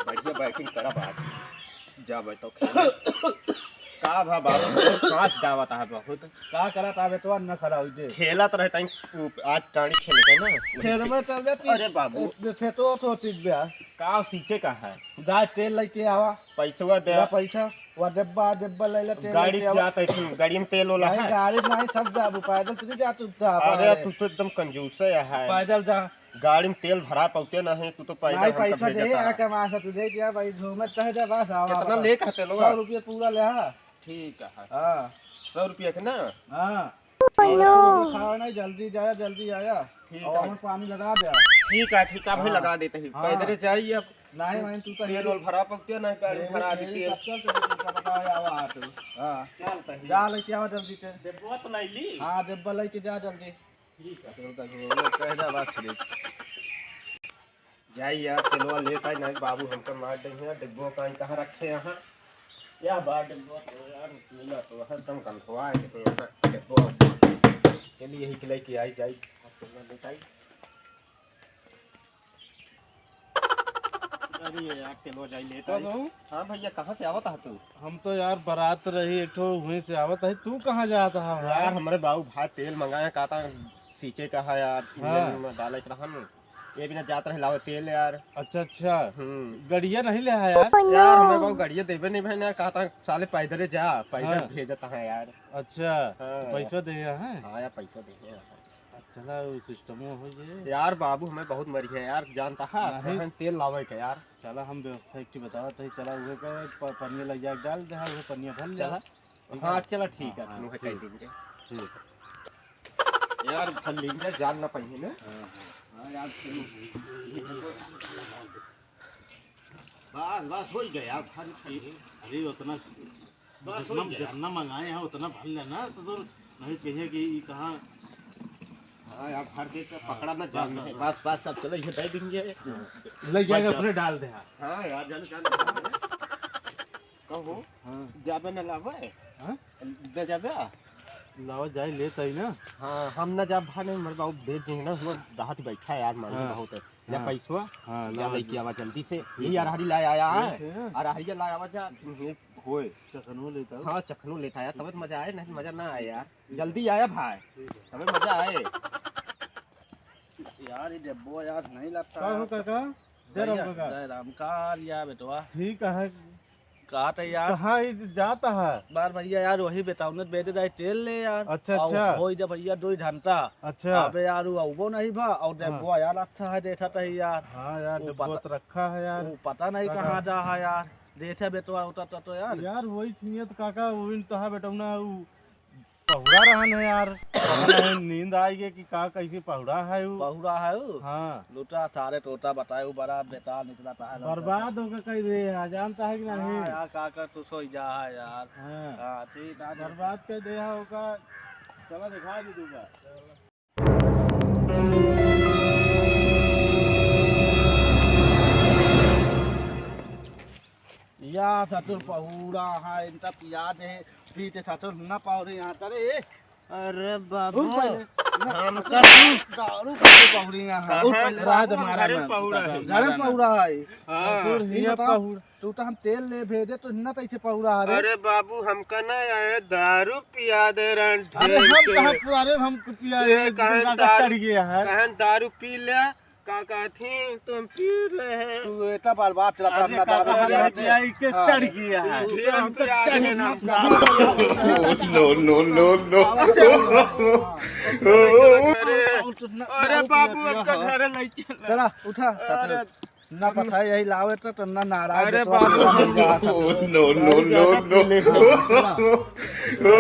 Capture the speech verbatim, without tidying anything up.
बढ़िया batting करब आज। जा भाई तो खेल। का भा बाबू, सांस दावत है बहुत। का करत आवे तो न खड़ा होई दे। खेलत रहे ताई उ-, आज टाड़ी खेल के ना। खेल में चल जाती। अरे बाबू। ए, थे तो, तो चीज बे। का सींचे का है? जा तेल लेके आवा। पैसवा दे। जा पैसा, वो डब्बा, डब्बा ले ले, तेल गाड़ी लेके आवा। जात है, गाड़ी में तेल वाला भाई, है? गाड़ी नहीं, सब जाबू, पैदल चली जा चुपचाप। अरे, अरे। तू तो एकदम कंजूस है। पैदल जा। गाड़ी में तेल भरा पौते ना है, तू तो पैदल नहीं, हमका पैसा भेजत दे, है। आ कमा से तू दे दिया भाई, झूमत रह जा, बस आवा, कितना बस। ले कहते लोग? सौ रुपया पूरा ले, हाँ। ठीक है। हाँ। सौ रुपया के ना? हाँ। Oh, no। खावा नहीं, जल्दी जाया, जल्दी आया। ठीक और है। हमें पानी लगा दे। ठीक है, ठीक है, भाई, हाँ। लगा देते ही। हाँ। पैदल जाइए अब। नहीं, नहीं, तू तो तेल हेल-, वोल भरा पकते ना, गाड़ी हेल-, भरा हेल-, देती है। कब चल, तो तू सब बताओ, आवा, आ तू। हाँ। चल, तो ही। जा, लेके आवा जल्दी से। डब्बा तो नहीं ली? हाँ, डब्बा लेके जा जल्दी। ठीक है। चल, तो बोलो, कह दे बात सिर्फ। जाई यार, तेलवा लेत आई, नहीं बाबू हमका मार देंगे यार, डिब्बो का कहाँ रखे यहाँ? या बार डिब्बो तो यार, मिला तो हरदम गंधवा है तो यहाँ डिब्बो। चलिए यही के लेके आई जाई, तेलवा लेत आई। अरे यार, तेलवा जाई लेत का आई। कहूँ? हाँ भैया, कहाँ से आवत है तू? हम तो यार बारात रही, एक ठो वहीं से आवत है। तू कहाँ जात है यार, यार? हमरे बाबू भाई तेल मंगाए, कहता सींचे का है यार, हाँ। इंजन में डाले के रहन। ये बिना जात रहे लावे तेल यार। अच्छा, अच्छा। हम्म। गड़िया नहीं ले आया यार? यार, हमें वो गड़िया देवे नहीं भाई ना, कहता साले पैदल जा, पैदल हाँ। भेजता है यार। अच्छा, हाँ। तो पैसा दे है? हाँ यार, पैसा दे है। चला, वो सिस्टमो हो गए। यार, बाबू हमें बहुत मरी है यार, जानता है, नहीं। कहाँ तेल लावे के यार। चला, हम व्यवस्था एक ठे बतावत है, चला, उहे का प-, पनिया ले जाके डाल दे, हाँ, उहे पनिया भर ले। चला। ठीक हाँ, है? चला, ठीक है, हाँ, तुम हाँ, कह ठीक। देंगे। ठीक। यार, भर लेंगे, जान ना पाइए ना। हाँ, हाँ। हाँ, यार, चलो। बस, बस, हो ही गया, भर के। अरे, उतना, बस, हो जितना, ही गया। जितना मंगाए हैं, उतना भर लेना, तो, तो नहीं कहिए कि ये कहाँ। हाँ, यार, भर दे तो हाँ, पकड़ा ना बस, जान बस, है। बस। बस, बस, सब चलो, ये दे देंगे। हाँ। ले जाएगा, बस, अपने डाल दे, हाँ। हाँ, यार, जान, जान। कहो, हाँ। जाबे न लावे? हाँ? न जाबे? लावा जाए, लेत आई ना। हाँ, हम न जाब, भा नहीं, मर बाबू, भेज देंगे ना, हुआ राहत बैठा है यार, मांगी हाँ। बहुत है। ले हाँ। पैसवा, हाँ, जा लावा लेके जी। आवा जल्दी से। ठीक यही है। अरहरी लाए आया है। ठीक है। अरहरिया लाए आवा जा, ये होए। चखनो लेता हूँ। हाँ, चखनो लेता आया, तब तो मजा आए, नहीं तो मजा ना आए यार। ठीक है। जल्दी आया भाई, ठीक है। तबे मजा आए। यार, ये डब्बो यार नहीं लगता का हो यार। काका? जय राम भैया, काका। जय राम। का हाल या बेटवा? ठीक है। कहा था यार? कहाँ ही जाता है? बार भैया यार, वही बेटौनत बेदे दाई तेल ले यार। अच्छा, और अच्छा। होई जा भैया दो घंटा। अच्छा। अबे यार, वो अउबो नहीं भा, और हाँ। डब्बो यार अच्छा है, देखा था यार। हाँ यार, वो डब्बो पता, तो रखा है यार। वो पता नहीं काका। कहाँ जा है यार। देखे बेटवा होता तो, तो यार। यार, वही ठियत काका, वो इन तहा बेटौना, वो पहुड़ा रहन है यार, पता नहीं नींद आई गई कि का कैसे पहुड़ा है उ। पहुड़ा है उ? हाँ। लूटा सारे टोटा बताए, उ बड़ा बेटा निकला था है लड़का। बर्बाद होके कह दे है, जानता है कि नहीं? हाँ यार, का कर तू सोई जा है यार। हाँ। हाँ, ठीक है। बर्बाद कर दे है ओका, चला दिखा दी दूंगा। या ससुर पहुड़ा है, इनका पिया दे, पीते ससुर न पाओ रे यहाँ करे। अरे बाबू, उठ पहले, ना, हमका ससुर, तू दारू पी के पहुड़ी यहाँ। कहाँ? उठ पहले। रात बाबू, हम मारा घरे ना। पहुड़ा है। घरे पहुड़ा है। हाँ। ससुर, ये हिया बताओ, पहुड़- तू तो हम तेल ले भेजे, तो न तैसे पहुड़ा है रे। अरे बाबू, हमका ना आए, दारू पिया दे रन अरे ढेर हम के। कहाँ पुराने, हम पिया ये दे, कहाँ दादा दारू, चढ़ गया है। कहाँ दारू पी ले, का कहती, तुम पी ले हैं। तू इतना बर्बाद चला था अरे अपना काका, दारू हमारे पिया पिया के हाँ। चढ़ गया है। ये हम तो पिया चढ़ के नाम का। No, no, no, no। अरे, अरे बाबू, हमका घरे नहीं चला। चला, उठा। अरे, ना पता है, यही लावे तो, तो ना नाराज अरे है, तो बाबू। अपना नहीं जाता। No, no, no, no।